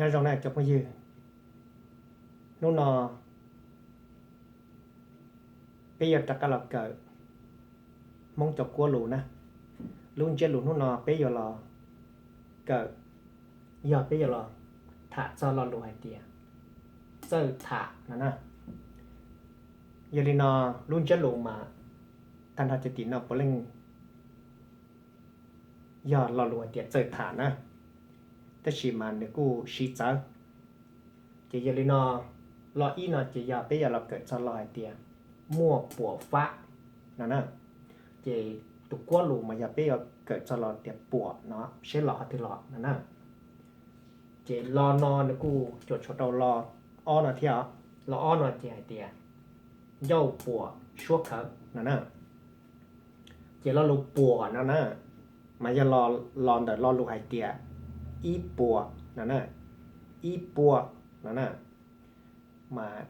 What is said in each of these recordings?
Nyob zoo na cov phooj ywg, hnub no peb yuav rov qab los kawm Hmoob cov kuab lus na. Lub ntsiab lus hnub no peb yuav los kawm, yog peb yuav los tham txog lo lus hais tias txawj tham no na. Yog li no, lub ntsiab lus mas tag nrho cov tim no puav leej yog lo lus hais tias txawj tham na, tab sis mas nws kuj siv txawv. Ces yog li no, lo ib no ces yog peb yuav los kawm txog lo hais tias muaj puas fab no na. Ces tus kuab lus mas yog peb yuav kawm txog lo tias puas no, seb los qhov twg los no na. Ces lo no nws kuj cuam tshuam rau lo ob no thiab os. Lo ob no ces hais tias ncauj puas suab khawv no na. Ces lo lus puas no na, mas yog los ntawm lo lus hais tias ib puas no na, ib puas no na, mas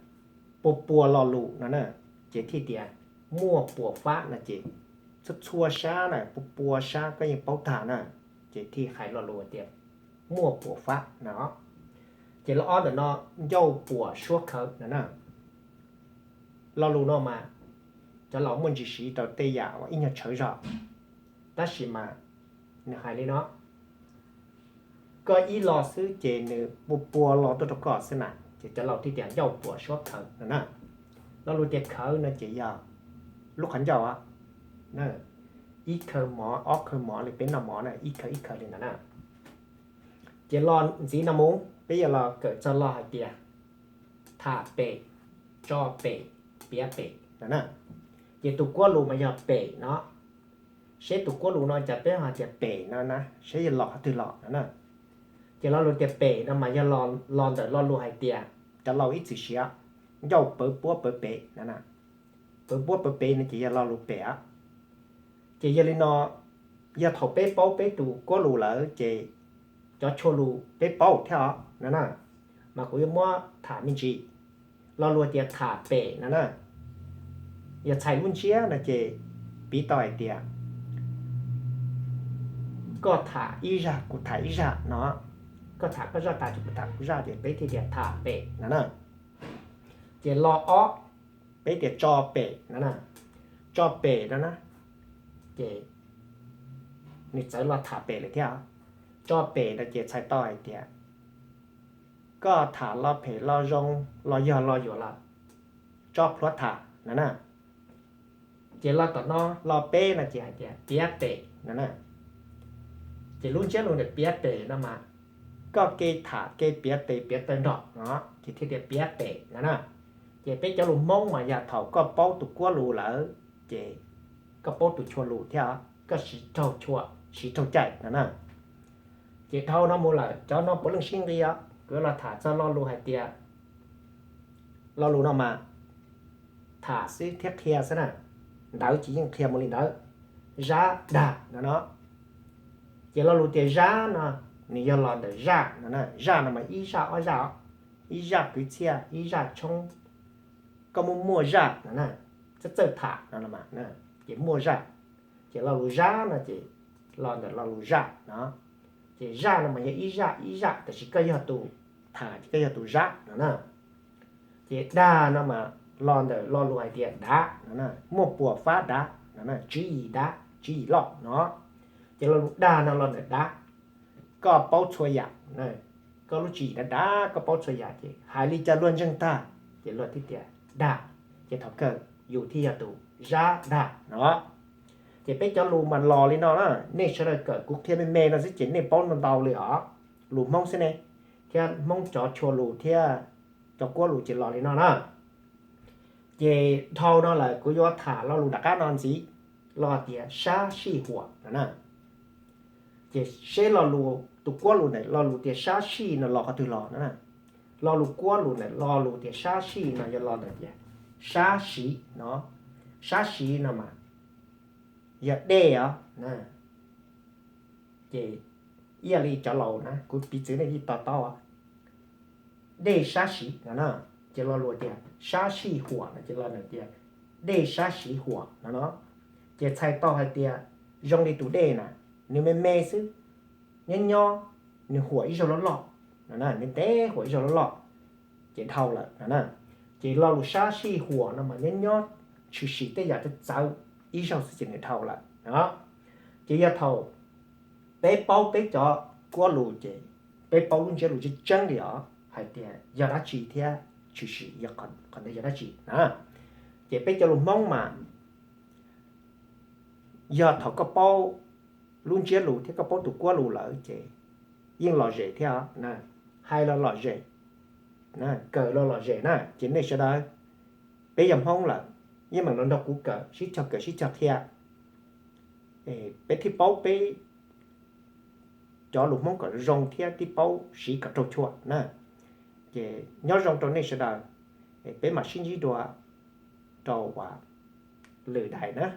pua pua lo lus no na, ces thiaj tias muaj puas fab no ces txhua txhua sab na, pua pua sab koj yeej paub tag na, ces thiaj hais lo lus tias muaj puas fab no. Ces lo ob ntawm no ncauj puas suab khawv no na. Lo lus no mas cov laus muaj ntsis siv rau tej yam uas ib nyuag tshawv zog, tab sis mas nws hais li no, koj ib lo xwb ces nws pua pua lo tuaj rau koj xwb na, ces cov laus thiaj tias ncauj puas suab khawv no na. Lo lus tias khawv no ces yog lub qhov ncauj, ib khawv mov ob khawv mov li peb noj mov na, ib khawv ib khawv li ntawd na. Ces lo ntxiv no mus peb yuav los kawm txog lo hais tias tham pem, tso pem, piav pem no na. Ces tus kuab lus mas yog pem no, seb tus kuab lus no cas peb ho tias pem no na, seb yog los qhov twg los no na. Ces lo lus tias pem no mas yog los ntawm lo lus hais tias cov laus ib txwm siv ncauj pawv puab pawv pem no na. Pawv puab pawv pem no ces yog lo lus pem. Ces yog li no, yog thaum peb paub peb tus kuab lus lawm ces cov tshuaj lus peb paub thiab os no na, mas kuv yuav muab tham me ntsis. Lo lus tias tham pem no na, yog txhais lub ntsiab no ces piv tau hais tias koj tham ib zaj kuv tham ib zaj no, koj tham koj zaj tas ces kuv tham kuv zaj ces peb thiaj tias tham pem no na. Ces lo ob, peb tias tso pem no na, tso pem no na, ces nws txawv lo tham pem lawm thiab. Tso pem no ces txhais tau hais tias koj tham lo phem lo zoo, lo yog lo yuam los tso plhuav tham no na. Ces lo tom no lo peb no ces hais tias piav pem no na. Ces lub ntsiab lus ntawm piav pem no mas koj kev tham kev piav tes piav taw nrog no ces thiaj tias piav pem no na. Ces peb cov lus Hmoob mas yog thaum koj paub tus kuab lus lawm ces koj paub tus tshuaj lus thiab koj siv raug tshuaj siv raug cai no na. Ces dhau no mus lawm cov no puav leej sib nqi os, kuv yuav los tham txog lo lus hais tias lo lus no mas tham xwb thiab qhia xwb na, ntawv ces yeej qhia mus li ntawd. Zab dag no no, ces lo lus tias zab no nws yog los ntawm zaj no na, zaj no mas ib zaj ob zaj, ib zaj kwv txhiaj ib zaj tshoob, koj muaj muaj zaj no na, txawj txawj tham no, ces muaj zaj. Ces lo lus zab no ces los ntawm lo lus zaj no, ces zaj no mas yog ib zaj ib zaj tab sis koj yog tus tham ces koj yog tus zab no na. Ces dag no mas los ntawm lo lus hais tias dav no, muaj puas fab dav no, tswv yim dav tswv yim loj no. Ces lo lus dag no los ntawm dav, koj paub txhua yam, koj lub tswv yim dav dav koj paub txhua yam ces hais li cas luag ntseeg tag, ces luag thiaj tias dag, ces thaum kawg yus thiaj yog tus zab dag no. Ces peb cov lus mas los li no na, nej sawv daws kawm kuv qhia me me no xwb ces nej paub ntau ntau li os, lus Hmoob xwb ne, thiab Hmoob cov tshuaj lus thiab cov kuab lus ces los li no na. Ces dhau no lawm kuv yuav tham lo lus nram qab no ntxiv, lo tias sab sij huam no na. Ces seb lo lus, tus kuab lus ntawm lo lus tias sab sij no los qhov twg los no na. Lo lus kuab lus ntawm lo lus tias sab sij no yog los ntawm tias sab siv no. Sab siv no mas yog dej os. Ces ib yam li cov laus na, kuv piv txwv nej yeej to taub, dej sab siv no na, ces lo lus tias sab sij huam no ces los ntawm tias dej sab siv huam no no. Ces txhais tau hais tias zoo li tus dej na, nws me me xwb, nyob nyob, nws huam ib zaug loj loj, ntev ntev huam ib zaug loj loj ces dhau lawm no na. Ces lo lus sab sij huam no mas nyob nyob tshwm sim tej yam txawv txawv ib zaug xwb ces nws dhau lawm no. Ces yog thaum peb paub peb cov kuab lus ces peb paub lub ntsiab lus tseeb tseeb li os hais tias yog dab tsi thiab tshwm sim yog qhov ntawd yog dab tsi na. Ces peb cov lus Hmoob mas yog thaum koj paub lub ntsiab lus thiab koj paub tus kuab lus lawm ces yeej lom zem thiab, hais los lom zem, kawm los lom zem na. Ces nej sawv daws, peb yog Hmoob lawm, yeej meem los nrog kuv kawm sib cog kawm sib cog qhia, peb thiaj paub peb cov lus Hmoob kom zoo thiab thiaj paub siv kom raug chua na. Ces nyob zoo rau nej sawv daws, peb mam sib ntsib dua rau lwm daim na.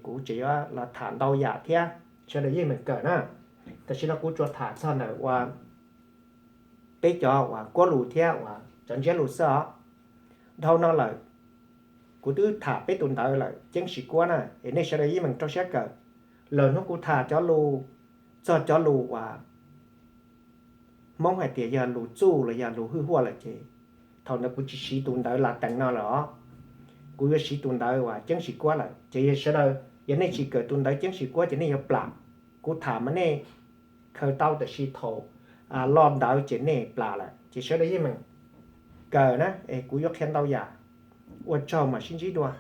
Kuv tseem yuav los tham ntau yam thiab, sawv daws yeej meem kawm na. Tam sim no kuv tsuas tham txog ntawm uas peb cov uas kuab lus thiab uas cov ntsiab lus xwb os. Dhau no lawm, kuv twb tham peb tus ntawv lawm, ceeb sis kuab na, es nej sawv daws yeej meem rau siab kawm. Lawm hnub kuv tham cov lus, txog cov lus uas Hmoob hais tias yog lus txuj los yog lus hwj huaj lawm ces thaum ntawd kuv tsis siv tus ntawv las tees no lawm os. Kuv yuav siv tus ntawv uas ceeb sis kuab lawm ces yog sawv daws, yog nej tsis kawm tus ntawv ceeb sis kuab ces nej yuav plam. Kuv tham mas nej khaws tau, tab sis thaum los ntawd ces nej plam lawm. Ces sawv daws yeej meem kawm na, es kuv yuav qhia ntau yam. Ua tsaug, mam sib ntsib dua.